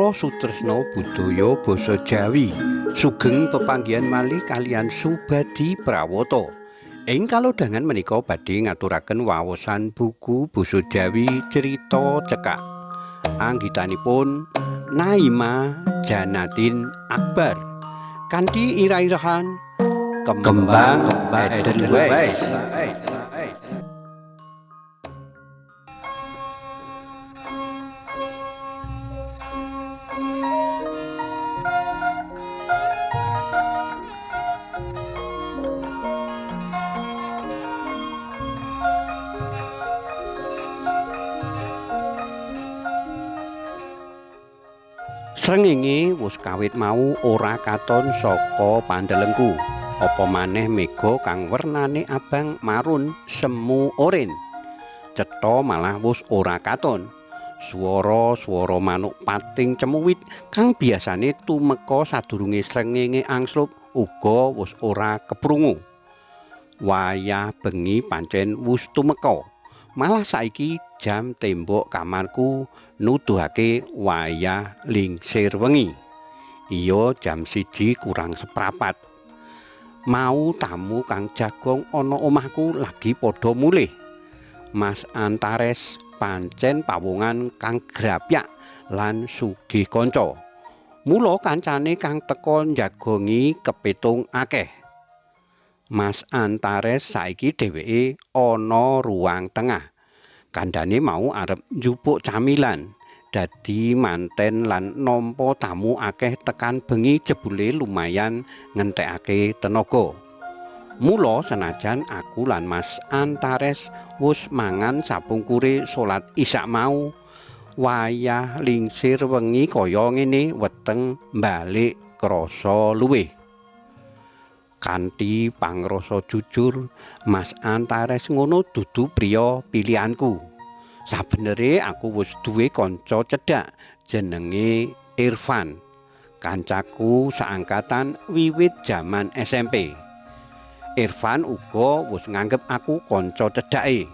Kanca sutresna budaya basa Jawi, sugeng pepanggihan malih kaliyan Subadi Prawata. Ing kalodhangan menika badhe ngaturaken waosan buku basa Jawi Crita Cekak. Anggitanipun Naima Janatin Akbar. Kanthi ira-irahan Kembang Edelweiss. Srengenge wis kawit mau ora katon saka pandelengku. Apa maneh mega kang wernane abang marun semu oren. Cetha malah wis ora katon. Swara-swara manuk pating cemuwit kang biasane tumeka sadurunge srengenge angslup uga wis ora keprungu. Wayah bengi pancen wis tumeka. Malah saiki jam tembok kamarku nuduhake wayah lingsir wengi. Iya jam 1:45. Mau tamu kang jagong ana omahku lagi padha mulih. Mas Antares pancen pawongan kang grapyak lan sugih kanca. Mula kancane kang teka njagongi kepitung akeh. Mas Antares saiki dheweke ana ruang tengah. Kandhane mau arep njupuk camilan. Dadi manten lan nampa tamu akeh tekan bengi jebule lumayan ngentekake tenaga. Mula senajan aku lan Mas Antares wis mangan sapungkure salat Isya mau, wayah lingsir wengi kaya ngene weteng balik krasa luwih. Kanthi pangrasa jujur, Mas Antares ngono dudu priya pilihanku. Sabenere aku wis duwe kanca cedhak jenenge Irfan. Kancaku saangkatan wiwit jaman SMP. Irfan uga wis nganggep aku kanca cedhake.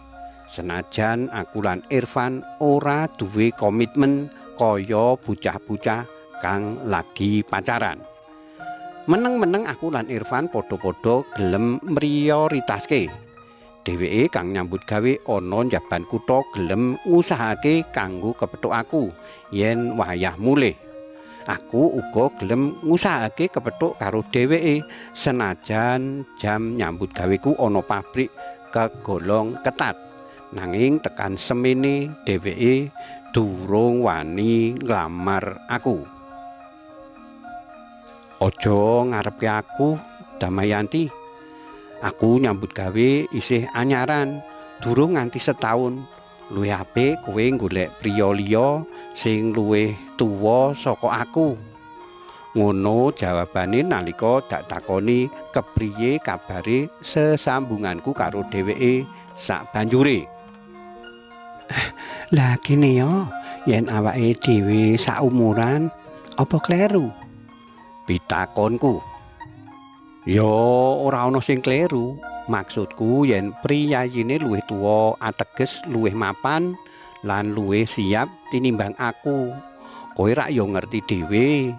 Senajan aku lan Irfan ora duwe komitmen kaya bocah-bocah kang lagi pacaran. Meneng-meneng aku lan Irfan padha-padha gelem mrioritaske. Dheweke kang nyambut gawe ana njaban kutha gelem ngusahake kanggo kepethuk aku yen wayah mulih. Aku uga gelem ngusahake kepethuk karo dheweke senajan jam nyambut gaweku ana pabrik kegolong ketat. Nanging tekan semene dheweke durung wani nglamar aku. Aja ngarepke aku, Damayanti. Aku nyambut gawe isih anyaran, durung nganti setahun. Luwih apik kowe golek priya liya sing luwih tuwa saka aku. Ngono jawabane nalika dak takoni kepriye kabare sesambunganku karo dheweke sabanjure. Lah kene yo, yen awake dhewe saumuran apa kleru? Pitakonku. Ya ora ana sing kleru. Maksudku yen priyayine luwih tuwa ateges luwih mapan lan luwih siap tinimbang aku. Kowe rak yo ngerti dhewe.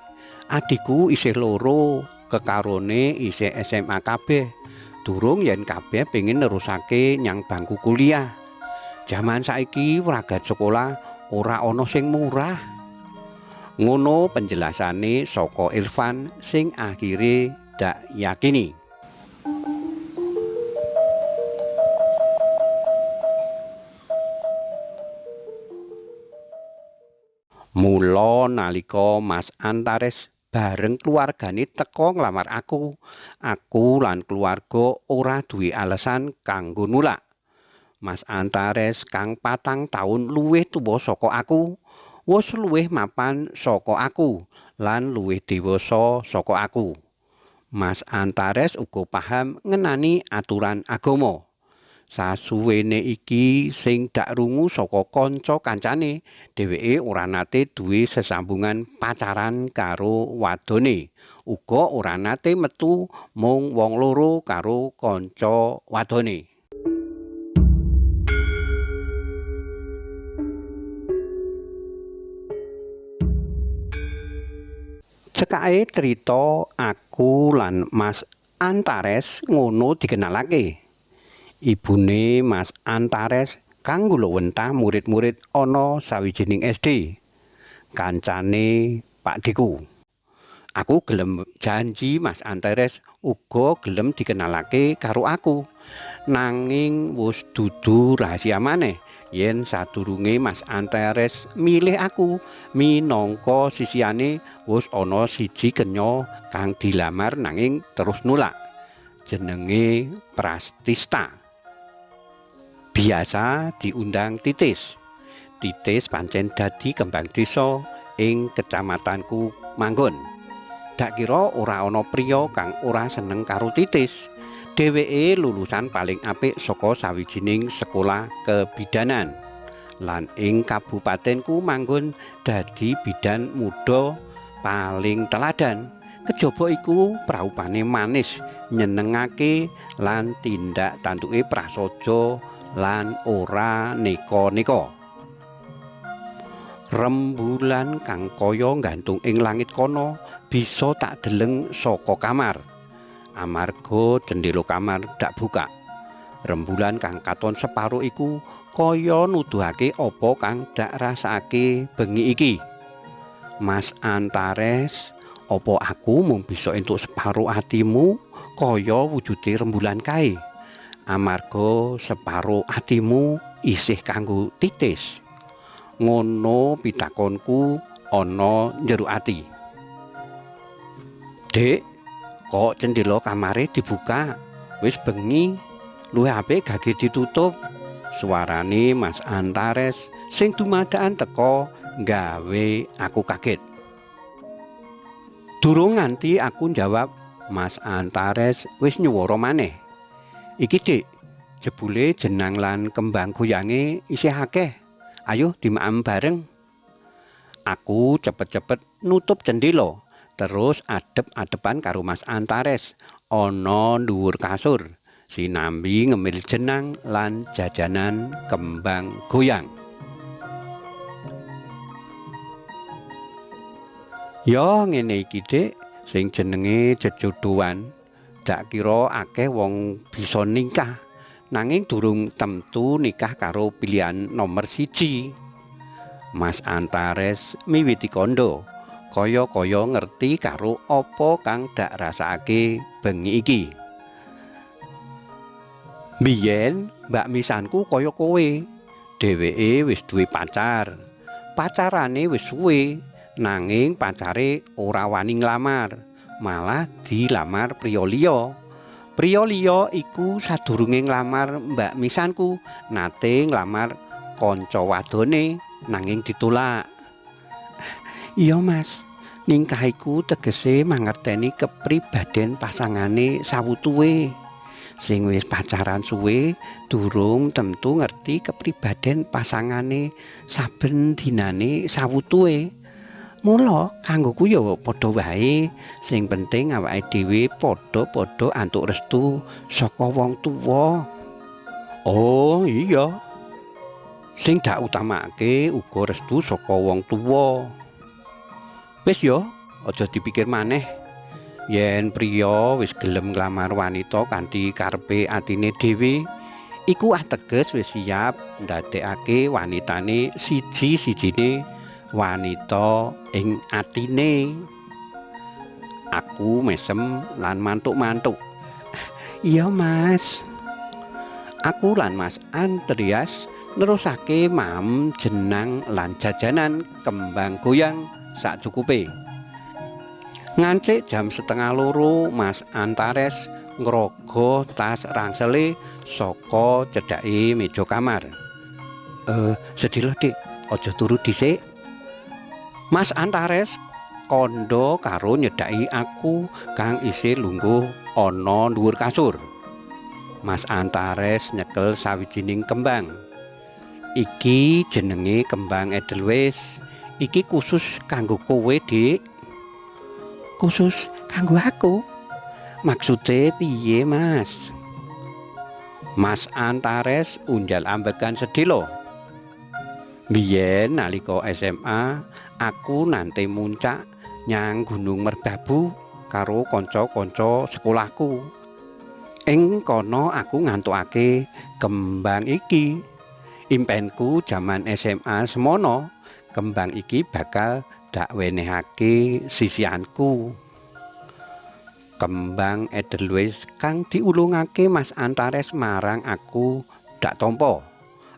Adikku isih loro, kekarone isih SMA kabeh. Durung yen kabeh pengin nerusake nyang bangku kuliah. Jaman saiki wragat sekolah ora ana sing murah. Ngono penjelasane saka Irfan sing akhire dak yakini. Mula nalika Mas Antares bareng keluargane teka nglamar aku, aku lan keluarga ora duwe alasan kanggo nulak. Mas Antares kang 4 taun luwih tuwa saka aku, wis luwih mapan saka aku lan luwih dewasa saka aku. Mas Antares uga paham ngenani aturan agama. Sasuwene iki sing dak rungu saka kanca kancane, dheweke ora nate duwe sesambungan pacaran karo wadone. Uga ora nate metu mung wong loro karo kanca wadone. Cekake crita aku lan Mas Antares ngono dikenalake. Ibune Mas Antares kang nggulawentah murid-murid ana sawijining SD. Kancane Pakdheku. Aku gelem janji Mas Antares uga gelem dikenalake karo aku. Nanging wis dudu rahasia maneh yen sadurunge Mas Antares milih aku minangka sisihane wis ana siji kenya kang dilamar nanging terus nolak. Jenenge Prastista. Biasa diundang Titis. Titis pancen dadi kembang desa ing kecamatanku manggon. Dak kira ora ana priya kang ora seneng karo Titis. Dheweke lulusan paling apik saka sawijining sekolah kebidanan. Lan ing kabupatenku manggon dadi bidan muda paling teladan. Kejaba iku praupane manis, nyenengake lan tindak tanduke prasaja lan ora neka-neka. Rembulan kang kaya nggantung ing langit kono bisa tak deleng saka kamar. Amarga cendhela kamar dak buka. Rembulan kang katon separo iku kaya nuduhake apa kang dak rasakake bengi iki. Mas Antares, apa aku mung bisa entuk separo atimu kaya wujude rembulan kae? Amarga separo atimu isih kanggo Titis. Ngono pitakonku ana njero ati. Dek, kok cendhela kamare dibuka? Wis bengi, luwih apik gage ditutup. Suarane Mas Antares sing dumadakan teka gawe aku kaget. Durung nganti aku njawab, Mas Antares wis nyuwara maneh. Iki Dik, jebule jenang lan kembang goyange isih akeh. Ayo dimaem bareng. Aku cepet-cepet nutup cendhela, terus adep-adepan karo Mas Antares ana dhuwur kasur, sinambi ngemil jenang lan jajanan kembang goyang. Ya ngene iki Dik, sing jenenge jejodohan. Dak kira akeh wong bisa nikah, nanging durung temtu nikah karo pilihan nomor 1. Mas Antares miwiti kandha, kaya-kaya ngerti karo apa kang dak rasakake bengi iki. Biyen mbak misanku kaya kowe. Dheweke wis duwe pacar. Pacarane wis suwe, nanging pacare ora wani nglamar, malah dilamar priya liya. Priya liya iku sadurunge nglamar mbak misanku, nate nglamar kanca wadone nanging ditolak. Iya Mas, ningkah iku tegese mangerteni kepribaden pasangane sawutuwe. Sing wis pacaran suwe durung tentu ngerti kepribaden pasangane saben dinane sawutuwe. Mula kanggoku ya padha wae, sing penting awake dhewe padha-padha antuk restu saka wong tuwa. Oh iya. Sing dak utamake uga restu saka wong tuwa. Wis ya, aja dipikir maneh. Yen priya wis gelem nglamar wanita kanthi karepe atine dhewe, iku ateges wis siap ndadekake wanitane siji-sijine wanita ing atine. Aku mesem lan mantuk-mantuk. Iya Mas. Aku lan Mas Andreas nerusake maem jenang lan jajanan kembang goyang sakcukupe. Ngancik jam 1:30 Mas Antares ngrogo tas rangsele saka cedhake meja kamar. Sedhela Dik, aja turu dhisik. Mas Antares kandha karo nyedhaki aku kang isih lungguh ana dhuwur kasur. Mas Antares nyekel sawijining kembang. Iki jenenge kembang edelweiss. Iki khusus kanggo kowe, Dik. Khusus kanggo aku? Maksude piye, Mas? Mas Antares unjal ambekan sedhela. Biyen nalika SMA, aku nante muncak nyang Gunung Merbabu karo kanca-kanca sekolahku. Ing kono aku ngantukake kembang iki. Impenku jaman SMA semono, kembang iki bakal dak wenehake sisianku. Kembang Edelweiss kang diulungake Mas Antares marang aku dak tampa.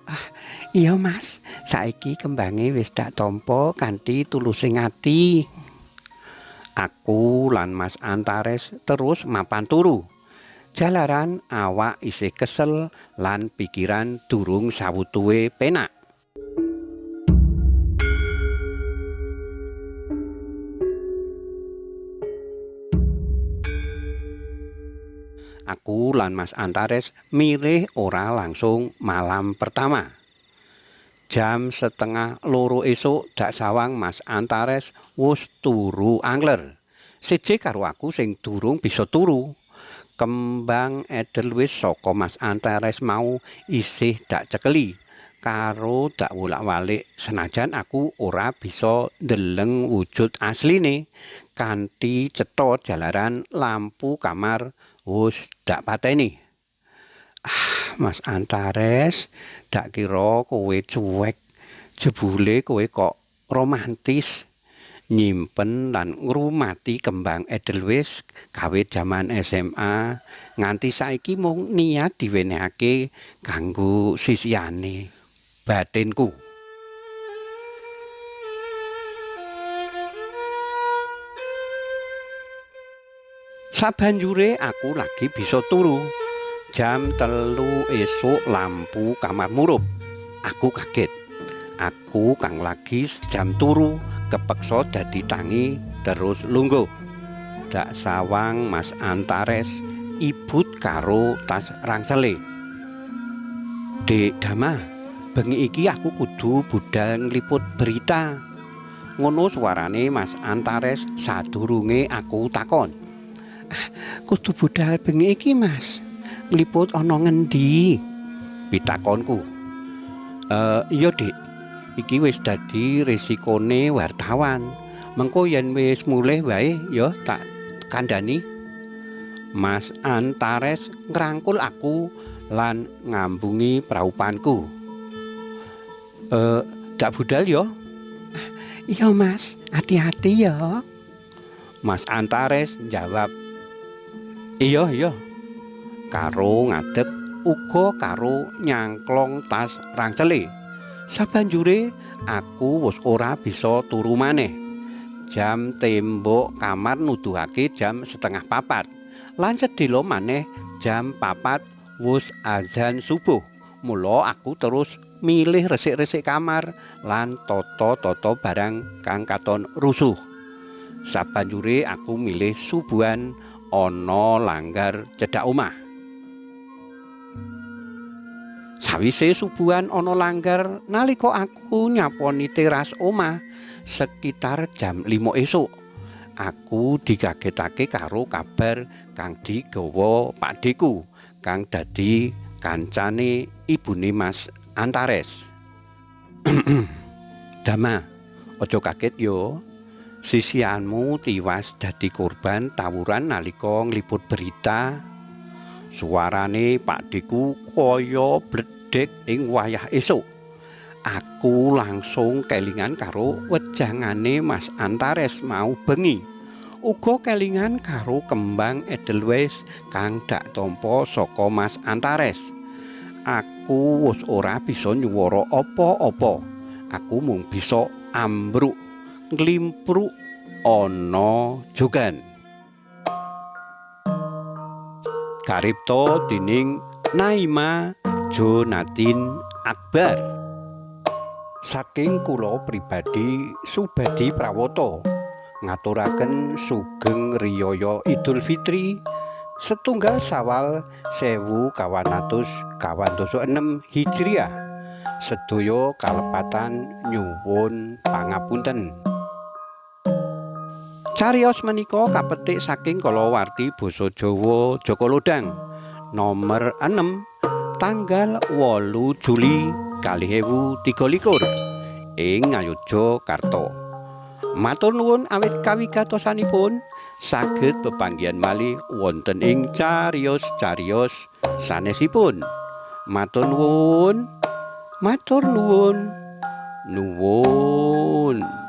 Ah, iya Mas, saiki kembange wis dak tampa kanthi tulusing ati. Aku lan Mas Antares terus mapan turu. Jalaran awak isih kesel lan pikiran durung sawutuhe penak. Aku lan Mas Antares milih ora langsung malam pertama. Jam 1:30 esuk dak sawang Mas Antares wus turu angler. Siji karo aku sing durung bisa turu. Kembang Edelweiss saka Mas Antares mau isih dak cekeli karo dak wolak-walik senajan aku ora bisa ndeleng wujud asline kanthi cetha jalaran lampu kamar wus dak pateni. Ah, Mas Antares, dak kira kowe cuek, jebule kowe kok romantis. Nyimpen lan ngrumati kembang Edelweiss kawit jaman SMA nganti saiki mung niat diwenehake kanggo sisihane batinku. Sabanjure aku lagi bisa turu. Jam 3 esuk lampu kamar murup. Aku kaget. Aku kang lagi jam turu kepeksa dadi tangi terus lungguh. Dak sawang Mas Antares ibut karo tas rangsele. Dek Dama, bengi iki aku kudu budal ngliput berita. Ngono suarane Mas Antares sadurunge aku takon. Ah, kudu budal bengi iki Mas. Ngliput ana ngendi? Pitakonku. Iya Dik, iki wis dadi resikone wartawan. Mengko yen wis mulih wae ya tak kandhani. Mas Antares ngrangkul aku lan ngambungi praupanku. Dak budal ya? Iya Mas, hati-hati ya. Mas Antares njawab, iya iya. Karo ngadeg uga karo nyangklong tas rangsele. Sabanjure aku wis ora bisa turu maneh. Jam tembok kamar nuduhake jam 3:30. Lan sedhela maneh jam 4 wis azan subuh. Mula aku terus milih resik-resik kamar lan tata-tata barang kang katon rusuh. Sabanjure aku milih subuhan ana langgar cedhak omah. Sawise subuhan ana langgar nalika aku nyaponi teras omah sekitar jam 5 esuk. Aku dikagetake karo kabar kang digawa pakdheku kang dadi kancane ibune Mas Antares. Dama, aja kaget yo. Sisianmu tiwas dadi korban tawuran nalika ngliput berita. Suarane pakdheku kaya bledhek ing wayah esuk. Aku langsung kelingan karo wejangane Mas Antares mau bengi. Uga kelingan karo kembang Edelweiss kang dak tampa saka Mas Antares. Aku wis ora bisa nyuwara apa-apa. Aku mung bisa ambruk, nglimpruk ana jogan. Karipta dening Naima Jonatin Akbar. Saking kula pribadi Subadi Prawoto ngaturaken sugeng riyaya Idul Fitri 1 Syawal 1446 Hijriah. Sedaya kalepatan nyuwun pangapunten. Cariyos menika kapetik saking kalawarti basa Jawa Jaka Lodhang nomor 6 tanggal 8 Juli 2023 ing Ngayogyakarta. Matur nuwun awit kawigatosanipun, saged pepanggihan malih wonten ing cariyos-cariyos sanesipun. Matur nuwun. Matur nuwun. Nuwun.